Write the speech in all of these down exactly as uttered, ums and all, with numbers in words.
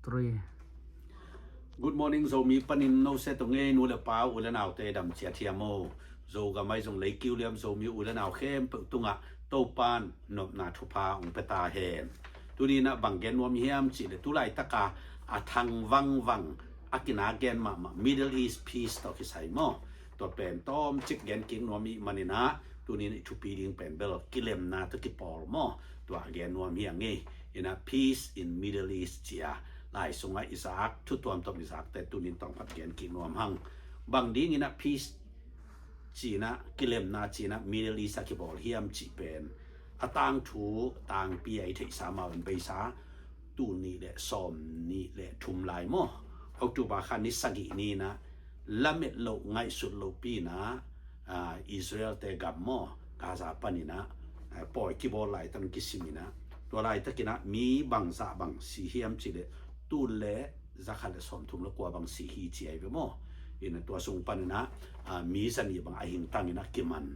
Good morning, Zomi panin no se tong ei, nu le pa, u le naute dam ciat hiam maw? Zogam ah zong lei kiu liam Zomi u le nau khempeuh tungah Topan nopna thupha hong pia ta hen. Tuni-in ah bang gen nuam hiam cih leh tu laitak a a thang vangvang a kina gen mahmah Middle East peace tawh kisai maw? Tua pen tawmcik gen kik nuam i hih manin ah tuni-in i thupi ding pen bel kilemna tawh kipawl maw? Tua gen nuam hi ing ei. In ah peace in Middle East ci-a lai sungah i zak, thu tuamtuam i zakte tuni-in tawmkhat gen kik nuam hang. Bang dingin ah peace ci-in ah, kilemna ci-in ah Middle East ah kibawl hiam cih pen a tangthu tangpi a i theihsa mah un beisa tul nih le sawm nih le thum lai maw? October kha ni sagih ni-in ah lamet loh, ngaihsut lohpi-in ah, ah, Israel-te gam maw, Gaza panin ah, ah, pawi kibawl laitak kisim in ah, tua laitakin ah mi bangzah bang si hiam cih leh tul le zakhat le sawmthum le kua bang si hi ci ahi ve maw? In ah tua sung panin ah, ah, mi zanih bang a hingtang in ah kiman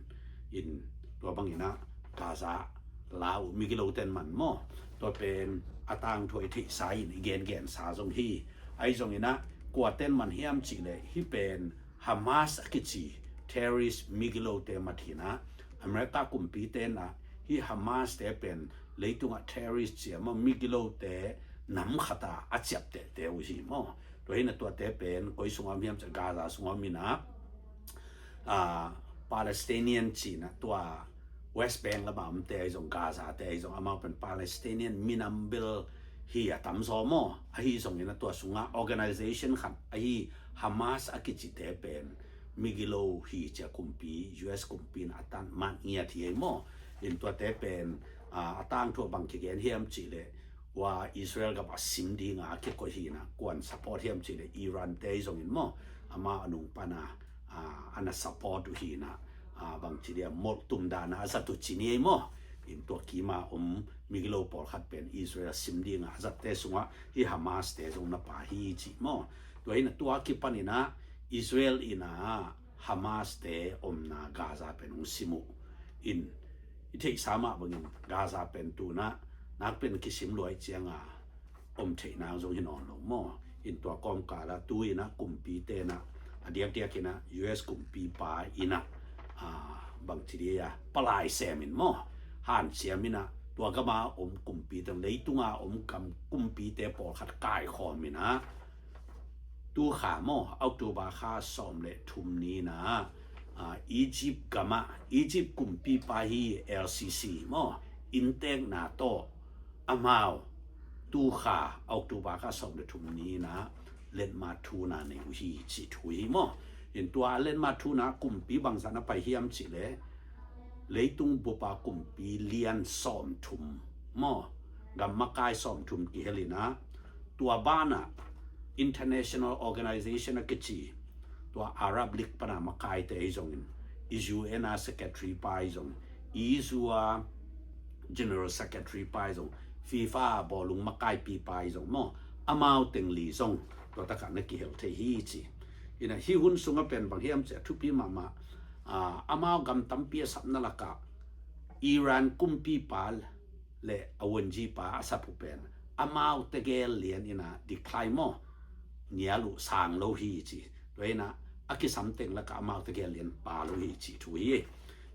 in, tua bangin ah Gaza la uh migilote'n man maw? Tua pen a tangthu a i theihsa in i gengensa zong hi. Ahi zongin ah kuate'n man hiam cih leh hih pen Hamas a kici terrorist migilote mat hi-in ah, America kumpite'n ah hih Hamas-te pen leitungah terrorist ci-a maw, migilote nam khat a a ciaptehte uh hi maw? Tua hi-in ah tuate pen koi sungah om hiam cih leh Gaza sungah om in ah, ah, Palestinian ci-in ah tua West Bank lamah omte ahi zong, Gaza-te ahi zong, amau pen Palestinian minam bel hi a tamzaw maw? Ahi zongin ah tua sungah organization khat ahi Hamas a kicite pen migilo hi ci-a kumpi, U S kumpi in a tan mat ngiat hi ei maw? In tuate pen, ah, a tangthu a bang kigen hiam cih leh, ua Israel gam a sim dinga a kikoih hi-in ah kua'n support hiam cih leh Iran-te ahi zongin maw? Amau a nung pan a, ah, a na support uh hi-in ah, ah, bang ci dia, molh tum dan a a zat uh ci ni ei maw? In tua kima om migilo pawlkhat pen Israel sim dinga a zatte sungah hih Hamas-te zong na pha hi ci maw? Tua hi-in ah tua kipanin ah Israel in ah Hamas-te omna Gaza pen hong sim uh. In i theihsa mah bangin Gaza pen tu-in ah nakpi-in kisim lua ahih ciangin om theihna zong hi nawn lo maw? In tua kawmkal ah tu-in ah kumpite'n ah a diakdiakin ah U S kumpipa in ah, ah, bang ci dia, palai sem in maw, hanciam in ah tua gam a om kumpite, leitung a om gam kumpite pawlkhat kaikhawm in ah tu kha maw, October kha sawm le thum ni-in ah, ah, Egypt gam ah, Egypt kumpipa hi El Sisi maw, inntekna tawh amau tu kha October kha sawm le thum ni-in ah letmat thuna nei uh hi ci thu hi maw? In tua letmat thuna kumpi bangzah na pai hiam cih leh leitung bup a kumpi lian sawmthum maw, gam makai sawmthum kihel in ah, tua banah international organization a kici, tua Arab League pan a makaite ahi zongin, i U N a secretary pa ahi zong, i U N a general secretary pa ahi zong, FIFA bawlung makaipipa ahi zong maw, amau teng li zong tua takah na kihel thei hi ci. In ah hih hun sungah pen bang hiam cih leh thupi mahmah, ah, amau gam tampi a sapna lakah Iran kumpipa le a wunjipa a sap uh pen amau tegel lian in ah decline maw, nial uh, sang lo hi ci. Tua hi-in ah a kisam teng lakah amau tegel lian pha lo hi ci thu hi.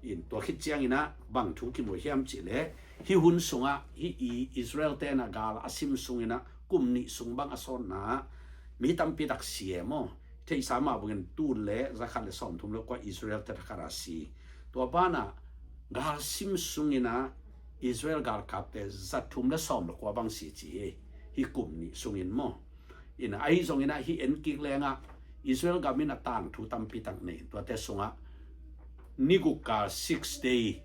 In tua khit ciangin ah bang thu kimu hiam cih leh hih hun sungah hih i Israel-te'n ah gal a sim sungin ah kum nih sung bang a sawtna mi tampi tak si e maw? Theihsa mah bangin tul le zakhat le sawmthum le kua Israel-te thakhat a si. Tua banah gal sim sungin ah Israel galkapte zathum le sawm le kua bang si ci hi, hih kum nih sungin maw? In ah ahi zongin ah hih en kik leng ah Israel gam in a tangthu tampi tak nei, tuate sungah ni guk gal, Six Day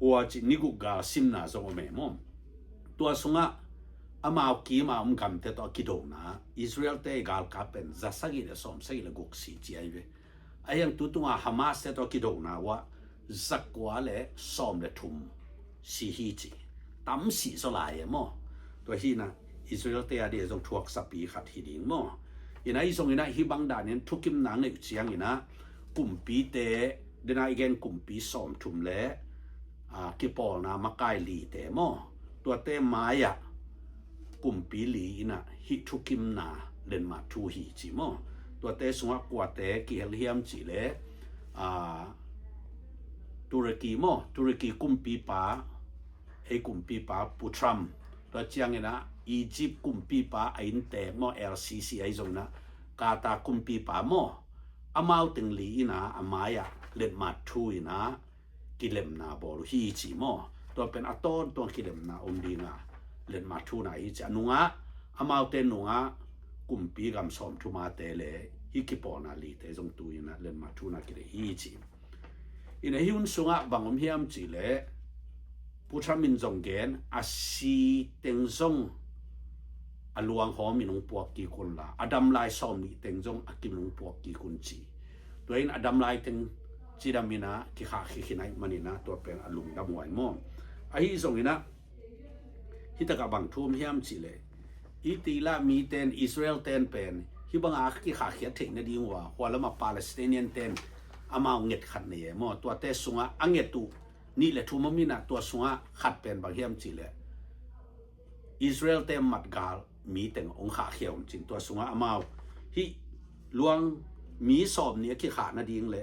War ci, ni guk gal simna zong om e maw? Tua sungah amau kim a om gamte tawh a kidona Israel-te galkap pen za sagih le sawm sagih le guk si ci ahi ve. Ahi hang tu tunga Hamas-te tawh a kidona uah za kua le sawm le thum si hi ci. Tam si zaw lai e maw? Tua hi-in ah Israel-te a ding zong thuaksapi khat hi ding maw? In ah ahi zongin ah hih bang danin thukimna a ngeih uh ciangin ah kumpite, dena i gen kumpi sawmthum le, ah, kipawlna makai lite maw, tuate mai-ah kumpi li in ah hih thukimna letmat thu hi ci maw. Tuate sungah kuate kihel hiam cih leh, aa, Turkey maw, Turkey kumpipa, ei kumpipa Pu Trump, tua ciangin ah Egypt kumpipa a inntek maw, El Sisi ahi zongin ah Qatar kumpipa maw, amau teng li in ah a mai-ah letmat thu in ah kilemna bawl uh hi ci maw. Tua pen a tawntung kilemna om ding a, letmat thu na hi ci. A nungah, amaute nungah kumpi gam sawmthumate le hih kipawlna lite zong tu in ah letmat thu na kilem hi ci. In ah hih hun sungah bang om hiam cih leh, Pu Trump in zong gen, a si teng zong a luanghawm in hong puak kik un la, a dam lai sawmnih teng zong a kim in hong puak kik un ci. Tua in a dam lai teng cidam in ah kikhahkhia khin ahih manin ah tua pen a lungdamhuai maw. Ahi zongin ah hih takah bang thu om hiam cih leh, i ti lah mite in, Israel-te in pen hih bangah a kikhahkhiat theih nading uh a, hua lamah Palestinian-te in amau nget khat nei e maw. Tuate sungah a nget uh nih le thum om in ah, tua sungah khat pen bang hiam cih leh, Israel-te matgal mi teng hong khahkhia un ci-in, tua sungah amau hih luang mi sawmnih a kikhah nading le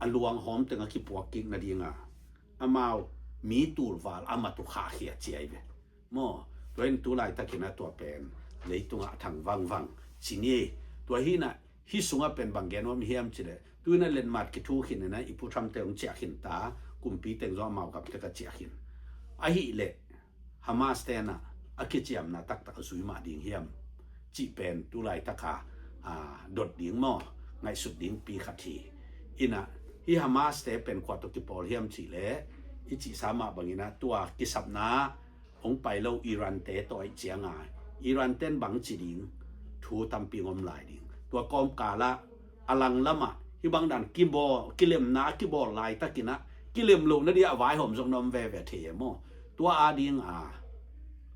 a luanghawm teng a kipuak kik nading a, amau mi tulval a mat uh khahkhia ci ahi ve maw. Tua in tu laitakin ah tua pen leitungah a thang vangvang ci ni. Tua hi in ah hih sungah pen bang gen om hiam cih leh, tu in ah letmat kithu khin in ah i Pu Trump-te hong ciah khin ta, kumpi teng zong amau gam tek a ciah khin. Ahih leh Hamas-te in ah a kiciamna taktak a zui mah ding hiam cih pen tu laitak a, aa, dot ding maw, ngaihsut dingpi khat hi. In ah hih Hamas-te pen kua tawh kipawl hiam cih leh, i cihsa mah bangin ah tua kisapna hong pai lo Iran-te tawh ahih ciang a, Iran-te in bang ci ding, thu tampi hong om lai ding. Tua kawmkal ah a langlam ah hih bang dan kibawl, kilemna a kibawl laitakin ah kilem loh nading a vaihawm zong na om veve thei e maw. Tua ading a,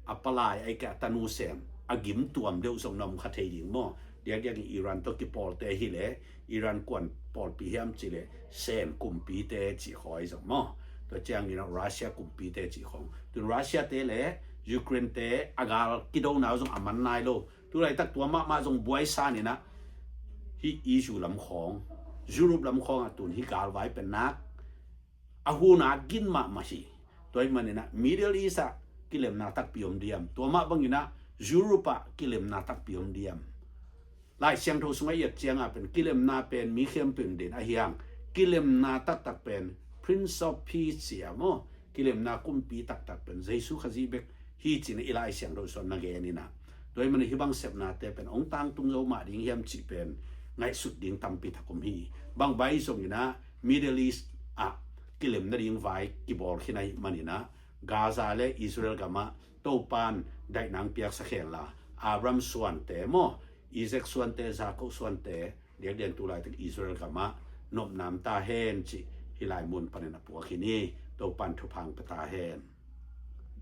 a palai ahih kei leh a tanu sem a gim tuam deuh zong na om kha thei ding maw. Diakdiakin Iran tawh kipawlte hi leh, Iran kuan pawlpi hiam cih leh, Sen kumpite cih khawng hi zong maw. Tua ciangin ah Russia kumpite cih khawng. Tu in Russia-te le Ukraine-te a gal kidona uh zong a man nai lo. Tu laitak tua mahmah zong buaisan in ah hih E U lam khawng, Europe lam khawng ah tu in hih galvai pen nak a hun a gin mahmah hi. Tua ahih manin ah Middle East ah kilemna takpi om diam? Tua mah bangin ah Europe ah kilemna takpi om diam? Lai Siangtho sungah i et ciang a pen kilemna pen mi khempeuh in den ahi hang, kilemna taktak pen Prince of Peace ci a maw, kilemna kumpi taktak pen Jesu Khazih bek hi ci-in i Lai Siangtho sung na gen in ah. Tua ahih manin hih bang sepnate pen hong tangtung zo mah ding hiam cih pen ngaihsut ding tampi tak om hi. Bang vai zongin ah Middle East ah kilem nading vai kibawl khin ahih manin ah, Gaza le Israel gam ah Topa'n daihna hong piaksak hen la, Abraham suante maw, Isaac suante, Jacob suante, diakdiakin tu laitak Israel gam ah nopna om ta hen cih hih lai mun panin a puak hi ni. Topa'n thupha hong pia ta hen.